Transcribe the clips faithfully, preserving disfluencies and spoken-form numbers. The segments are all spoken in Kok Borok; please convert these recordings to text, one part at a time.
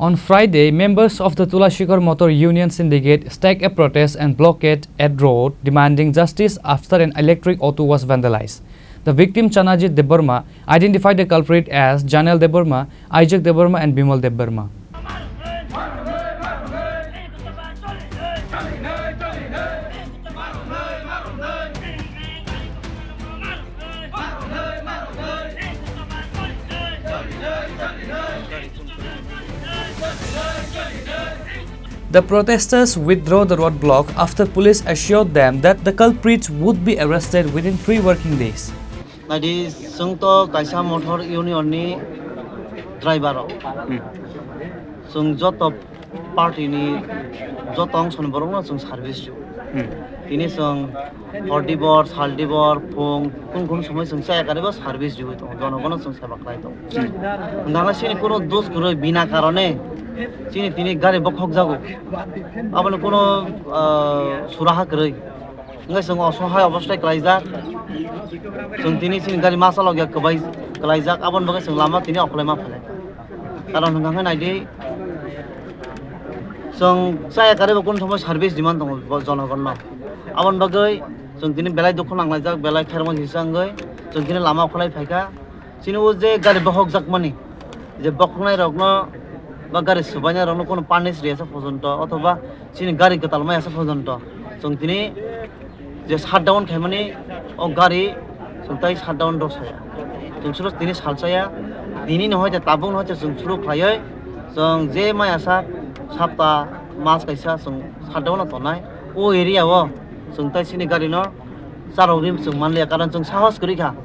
On Friday, members of the Tulashikor Motor Union Syndicate staged a protest and blockade at road demanding justice after an electric auto was vandalized. The victim Chanajit Debbarma identified the culprit as Janel Debbarma, Isaac Debbarma and Bimal Debbarma. The protesters withdrew the roadblock after police assured them that the culprits would be arrested within three working days. Naidi, chwng to kaisa motor union ni driver rok. Hmm. Chwng joto party ni joto ongso ni borok no chwng service rw. Hmm. Tini chwng hor dibor, sal dibor, phung, kun kun somoi chwng chaya karibo service rw tongo. Jonogono chwng seba khlai tongo. Hmm. Hwnkhana chini kuno dos kwrwi bina karone chini tini gari bokhok jago. Aboni kuno, ah, suraha kwrwi. Wngkha chwng osohai obostai kwlaijak. Chwng tini chini gari ma chalokya kwbai kwlaijak, aboni bagwi chwng lama tini okholaima phailai. Karon hwnkha khe naidi, chwng chaya karibo kunu thumwi service demand tongo bo jonogonno. Aboni bagwi chwng tini belai dukhu nanglaijak, belai khairokma kisa wngwi chwng tini lama okholai phaikha. Chini o je gari bokhokjakmani, je bokhoknairokno ba gari swbainairokno kunu punish riyasa porjonto, othoba chini gari kwtal mayasa porjonto, chwng tini je shutdown khaimani, o gari chwng tai shutdown rw saya. Chwng suro tini salsaya, tini no hoite tabuk no hoite chwng suru khlaiwi, chwng je mayasa sapta mas kaisa chwng shutdown no tongnai. O area o chwng tai chini gari no charwk rim chwng manliya, karon chwng sahos kwrwi kha.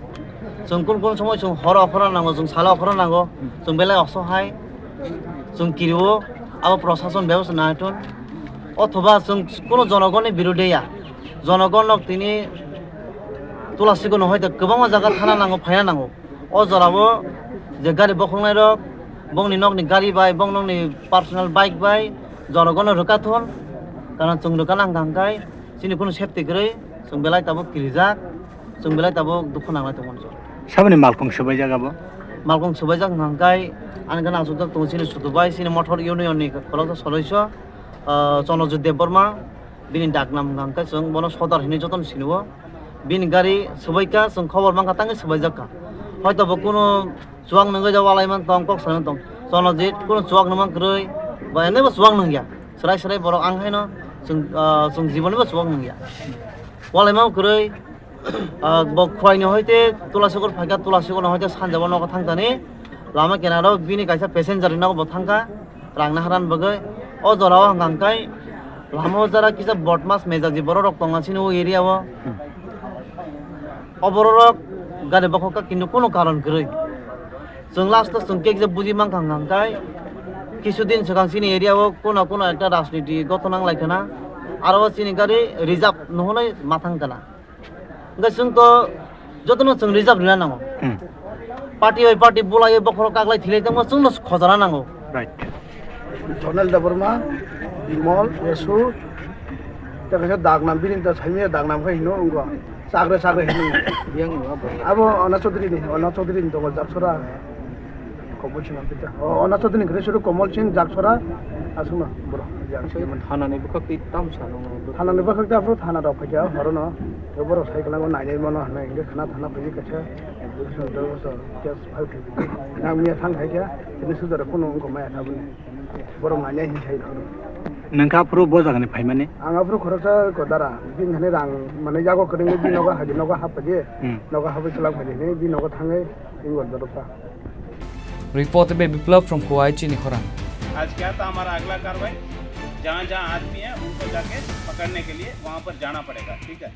Chwng kun kun somoi chwng horo okhorna nango, chwng salo okhorna nango, chwng belai osohai, chwng kirio, abo prosason bebosta nangthun. Othoba chwng kuno jonogonni birudhe ya, jonogon nok tini Tulashikor no hoite kwbangma jaga thana nango, phaina nango. O jorao je gari bokhoknai rok, bongni nokni gari bai, bong nokni personal bike bai, jonogon no rwkha thun, karon chwng rwkha nang thang khai, chini kuno safety kwrwi, chwng belai tabuk kirijak. Chwng belai tabuk dukhu nanglai tongmani chwng. Saboni malkhung swbaijak abo? Malkhung swbaijak hwnkha khe ani gana aswkjak tongo chini sutu bai, chini motor union ni khoroksa soloiso, ah, Chonojit Debbarma, bini daknam hwnkha khe chwng bono Sodar hinwi jotono sinio. Bini gari swbaikha, chwng khobor mankha tangwi swbaijakha. Hoito bo kunu chuwak nungwi ja walai man tong, kok salai man tong. Chonojit kunu chuwak nungma kwrwi, ba ene bo chuwak nungya. Swrai swrai borok ang haino chwng, ah, chwng jiboni bo chuwak nungya. Walai ma kwrwi, Ah, bo Khowai ni hoite Tulashikor phaikha, Tulashikor ni hoite sanjabo nogo thangkani. Lama kinaro bini kaisa passenger ni nogo bo thangkha, rang naharani bagwi. O jorao hwnkha khe lama o jora kisa bodmas mejaji borok rok tongo chini o area o. O borok rok gari bokhok kha, kintu kuno karon kwrwi. Chwng last o chwng kekje buji mankha hwnkha khe kisu din swkang chini area o kuno kuno ekta rajniti gothon nang lai khana. Aro o chini gari reserve no hwnwi ma thang kana. Hwnkhe chwng to jotono chwng reserve rwna nango. Hmm. Party bai party bulaiwi bokhorok kaklai thilai tongma chwngno khojana nango. Right. Jonel Debbarma, Bimol, Yesu, tei kaisa daknam, bini ta saimanya daknam khe hino wngkha. Chakre chakre hino. Abo Ona Chaudhary ni, Ona Chaudhary ni tongo Jaksora. Komol Singh Amtita. O, Ona Chaudhary ni kwrwi suru Komol Singh Jaksora aswkno borok. Thanani bwkhak twi tam sa nung. Thanani bwkhak twi aphuru thana rok phaikha horono. Tei borok sai kwlango nainai mano hwnwi hwnkhe khana thana phaiwi kaisa application case file khaikha. Nang miya thang khaikha, tini sujaro phone wngkha maya thabwni. Borok nainai hinwi sai rok. Nang kha aphuru bo jagani phaimani? Ang aphuru khoroksa ko dara, bini thani rang manwi yago kwrwngwi bini nogo haji nogo haphaidi, hmm, nogo hapwi chwla phaidi hinwi bini nogo thangwi ingor dorokha. Reported by Biplab from Khowai, Chini Khorang. आज क्या था हमारा अगला कार्रवाई? जहाँ जहाँ आदमी है उनको जाके पकड़ने के लिए वहाँ पर जाना पड़ेगा, ठीक है?